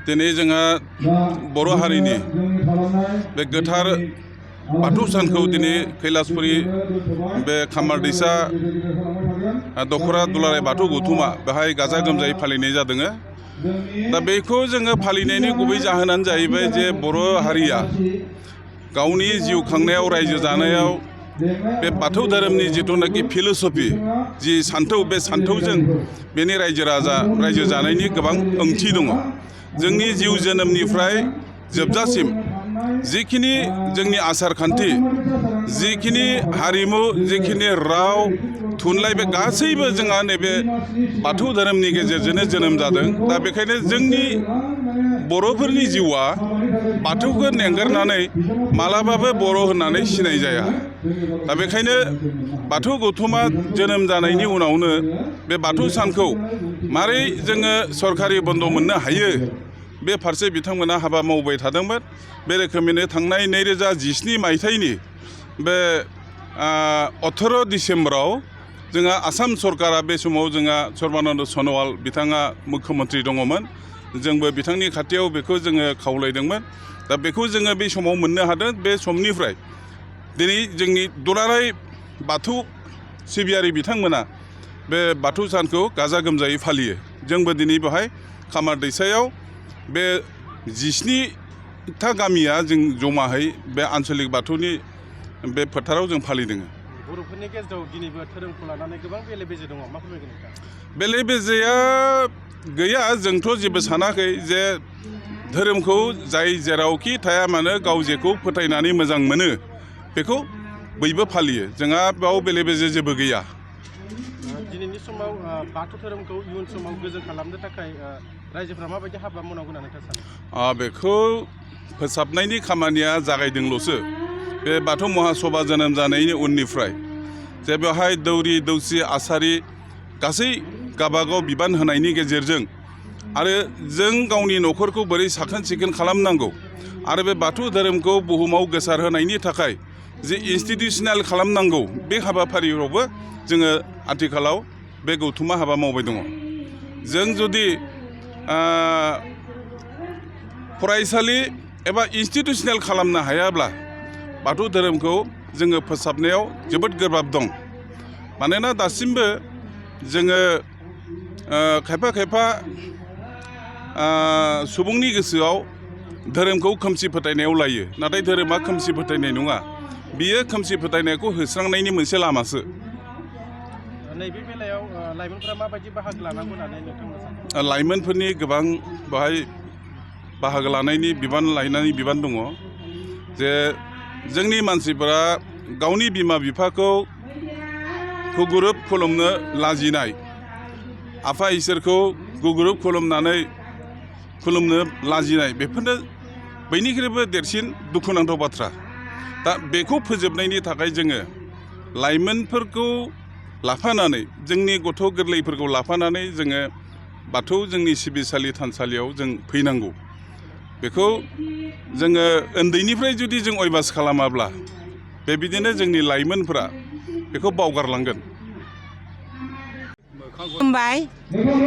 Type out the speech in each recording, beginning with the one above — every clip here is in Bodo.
दिनै जोंहा बर' हारिनि बे गोथार बाथौ सानखौ दिनै कैलासपुरी बे खामार दैसा दख'रा दुलाराय बाथौ गौथुमा बेहाय गाजा गोमजायै फालिनाय जादों। दा बेखौ जोङो फालिनायनि गुबै जाहोनानो जाहैबाय जे बर' हारिया गावनि जिउ खांनायाव रायजो जानायाव बे बाथौ धोरोमनि जिथुनाखि फिल'सफि जि सान्थौ बे सान्थौजों बेनि रायजो जानायनि गोबां ओंथि दङ। जोंनि जिउ जोनोमनिफ्राय जोबजासिम जिखिनि जोंनि आसार खान्थि, जिखिनि हारिमु, जिखिनि राव थुनलाइ बे गासैबो जोंहा नैबे बाथौ धोरोमनि गेजेरजोंनो जोनोम जादों। दा बेखायनो जोंनि बर'फोरनि जिउआ बाथौखौ नेंगारनानै मालाबाबो बर' होननानै सिनाय जाया। दा बेखायनो बाथौ गौथुमा जोनोम जानायनि उनावनो बे बाथौ सानखौ मारै जोङो सरकारि बन्द मोननो हायो बे फारसे बिथांमोना हाबा मावबाय थादोंमोन। बे रोखोमैनो थांनाय 2017 मायथाइनि बे 18 डिसेम्बराव जोंहा आसाम सरकारा बे समाव जोंहा सर्बानन्द सन'वाल बिथाङा मुख्यमन्त्रि दङमोन। जोंबो बिथांनि खाथियाव बेखौ जोङो खावलायदोंमोन। दा बेखौ जोङो बे समाव मोननो हादों। बे समनिफ्राय दिनै जोंनि दुलाराय बाथौ सिबियारि बिथांमोना बे बाथौ सानखौ गाजा गोमजायै फालियो। जोंबो दिनै बेवहाय खामार दैसायाव बे 17था गामिया जों जमाहै बे आन्चलिक बाथौनि बे फोथाराव जों फालिदों। बर'फोरनि गेजेराव दिनैबो धोरोमखौ लानानै गोबां बेले बेजे दङ, मा फोरमायगोन नोंथां? बेले बेजेया गैया। जोंथ' जेबो सानाखै जे धोरोमखौ जाय जेरावखि थाया मानो गाव जेखौ फोथायनानै मोजां मोनो बेखौ बयबो फालियो। जोंहा बेयाव बेले बेजे जेबो गैया। दिनैनि समाव बाथौ धोरोमखौ इयुन समाव गोजोन खालामनो थाखाय रायजोफ्रा माबायदि हाबा मावनांगौ होननानै नोंथाङा सानो? बेखौ फोसाबनायनि खामानिया जागायदोंल'सो। बे बाथौ महासभा जोनोम जानायनि उननिफ्राय जे बेवहाय दौरि दौसि आसारि गासै गावबागाव बिबान होनायनि गेजेरजों आरो जों गावनि न'खरखौ बोरै साखोन सिखोन खालामनांगौ आरो बे बाथौ धोरोमखौ बुहुमाव गोसारहोनायनि थाखाय जे इन्स्टिटिउसनेल खालामनांगौ बे हाबाफारियावबो जोङो आथिखालाव बे गौथुमा हाबा मावबाय दङ। जों जुदि फरायसालि एबा इन्स्टिटिउसनेल खालामनो हायाब्ला बाथौ धोरोमखौ जोङो फोसाबनायाव जोबोद गोब्राब दं। मानोना दासिमबो जोङो खायफा खायफा सुबुंनि गोसोआव धोरोमखौ खोमसि फोथायनायाव लायो। नाथाय धोरोमा खोमसि फोथायनाय नङा। बियो खोमसि फोथायनायखौ होस्रांनायनि मोनसे लामासो। नैबे बेलायाव लाइमोनफोरा माबायदि बाहागो लानांगौ होननानै नोंथांमोना सानो? लाइमोनफोरनि गोबां बेवहाय बाहागो लानायनि बिबान दङ। जे जोंनि मानसिफोरा गावनि बिमा बिफाखौ गुगुरुब खुलुमनो लाजिनाय, आफा इसोरखौ गुगुरुब खुलुमनो लाजिनाय, बेफोरनो बयनिख्रुइबो देरसिन दुखुनांथाव बाथ्रा। दा बेखौ फोजोबनायनि थाखाय जोङो लाइमोनफोरखौ लाफानानै जोंनि गथ' गोरलैफोरखौ लाफानानै जोङो बाथौ जोंनि सिबिसालि थानसालियाव जों फैनांगौ। बेखौ जोङो उन्दैनिफ्राय जुदि जों अयभास खालामाब्ला बेबायदिनो जोंनि लाइमोनफोरा बेखौ बावगारलांगोन। खुलुमबाय।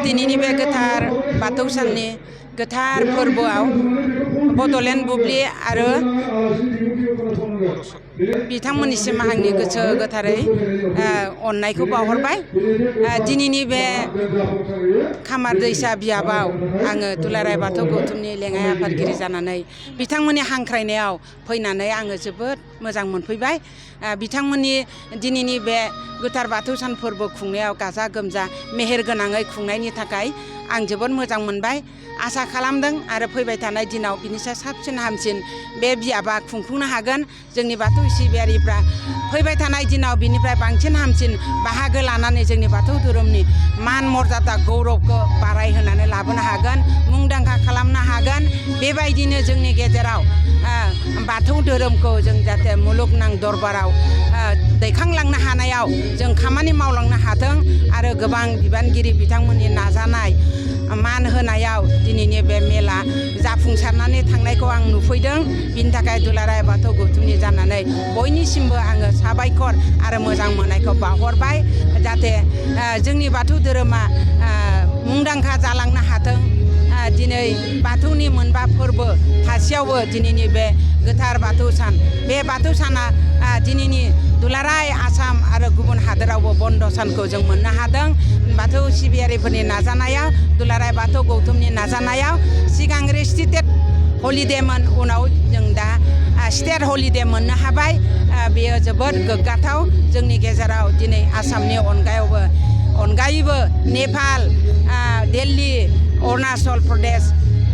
दिनैनि बे गोथार बाथौ साननि गोथार फोरबोआव बड'लेण्ड बुब्लि आरो बिथांमोननिसिम आंनि गोसो गोथारै अननायखौ बावहरबाय। दिनैनि बे खामार दैसा बियाबाव आङो दुलाराय बाथौ गौथुमनि लेङाइ आफादगिरि जानानै बिथांमोननि हांख्रायनायाव फैनानै आङो जोबोद मोजां मोनफैबाय। बिथांमोननि दिनैनि बे गोथार बाथौ सान फोरबो खुंनायाव गाजा गोमजा मेहेर गोनाङै खुंनायनि थाखाय आं जोबोद मोजां मोनबाय। आसा खालामदों आरो फैबाय थानाय दिनाव बिनिसाय साबसिन हामसिन बे बियाबा खुंफुंनो हागोन। जोंनि बाथौ सिबियारिफ्रा फैबाय थानाय दिनाव बिनिफ्राय बांसिन हामसिन बाहागो लानानै जोंनि बाथौ धोरोमनि मान मर्यादा गौरबखौ बारायहोनानै लाबोनो हागोन, मुंदांखा खालामनो हागोन। बेबायदिनो जोंनि गेजेराव बाथौ धोरोमखौ जों जाहाथे मुलुगनां दरबाराव दैखांलांनो हानायाव जों खामानि मावलांनो हाथों आरो गोबां बिबानगिरि बिथांमोननि नाजानाय मान होनायाव दिनैनि बे मेला जाफुंसारनानै थांनायखौ आं नुफैदों। बिनि थाखाय दुलाराय बाथौ गौथुमनि जानानै बयनिसिमबो आङो साबायखर आरो मोजां मोननायखौ बावहरबाय। जाहाथे जोंनि बाथौ धोरोमा मुंदांखा जालांनो हाथों, दिनै बाथौनि मोनबा फोरबो थासेयावबो दिनैनि बे गोथार बाथौ सान बे बाथौ साना दिनैनि दुलाराय आसाम आरो गुबुन हादोरावबो बन्द सानखौ जों मोननो हादों बाथौ सिबियारिफोरनि नाजानायाव दुलाराय बाथौ गौथुमनि नाजानायाव सिगां रेस्ट्रिक्टेड हलिडेमोन उनाव जों दा स्टेट हलिडे मोननो हाबाय बेयो जोबोद गोग्गाथाव जोंनि गेजेराव दिनै आसामनि अनगायैबो नेपाल दिल्ली अरुणाचल प्रदेश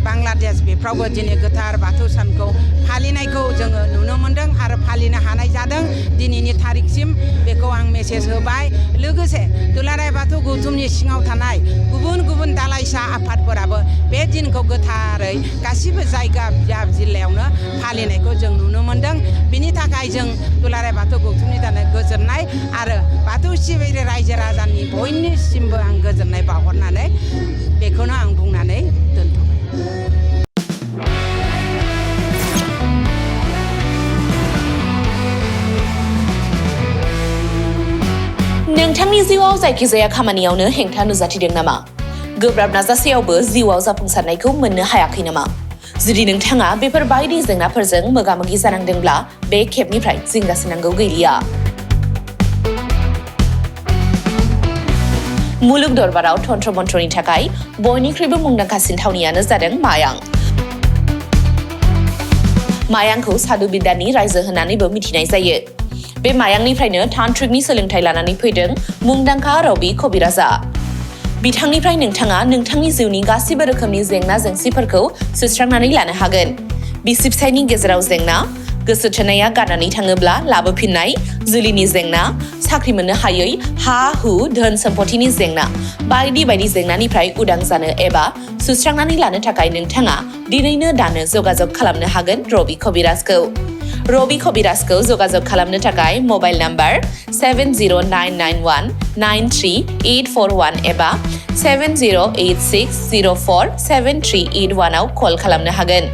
बांलादेश बेफ्रावबो दिनै गोथार बाथौ सानखौ फालिनायखौ जोङो नुनो मोन्दों आरो फालिनो हानाय जादों दिनैनि थारिखसिम बेखौ आं मेसेज होबाय लोगोसे दुलाराय बाथौ गौथुमनि सिङाव थानाय गुबुन गुबुन दालाइसा आफादफोराबो बे दिनखौ गोथारै गासिबो जायगा जिल्लायावनो फालिनायखौ जों नुनो मोन्दों बिनि थाखाय जों दुलाराय बाथौ गौथुमनि थाखाय गोजोननाय आरो बाथौ सिबियारि रायजो राजानि बयनिसिमबो आं गोजोननाय बावहरनानै बेखौनो आं बुंनानै दोनथ'बाय नोंथांनि जिउआव जायखिजाया खामानियावनो हेंथा नुजाथिदों नामा? गोब्राब नाजासेयावबो जिउआव जाफुंसारनायखौ मोननो हायाखै नामा? जुदि नोंथाङा बेफोर बायदि जेंनाफोरजों मोगा-मोगि जानांदोंब्ला बे खेबनिफ्राय जिंगासिनांगौ गैलिया। मुलुग दरबाराव तन्त्र मन्त्रनि थाखाय बयनिख्रुइबो मुंदांखासिन थावनियानो जादों मायां। मायांखौ साधु बिद्यानि रायजो होननानैबो मिथिनाय जायो। बे मायांनिफ्रायनो तान्त्रिकनि सोलोंथाइ लानानै फैदों मुंदांखा रबि कबिराजा। बिथांनिफ्राय नोंथाङा नोंथांनि जिउनि गासिबो रोखोमनि जेंना जेंसिफोरखौ सुस्रांनानै लानो हागोन। बिसि फिसायनि गेजेराव जेंना, गोसो थोनाया गारनानै थाङोब्ला लाबोफिननाय, जुलिनि जेंना, साख्रि मोननो हायै, हा-हु, धोन सम्पथिनि जेंना, बायदि बायदि जेंनानिफ्राय उदां जानो एबा सुस्रांनानै लानो थाखाय नोंथाङा दिनैनो दानो जगाजग खालामनो हागोन रबि कबिराजखौ। रबि कबिराजखौ जगाजग खालामनो थाखाय मबाइल नाम्बार 7099193841 एबा 7086047381 आव कल खालामनो हागोन।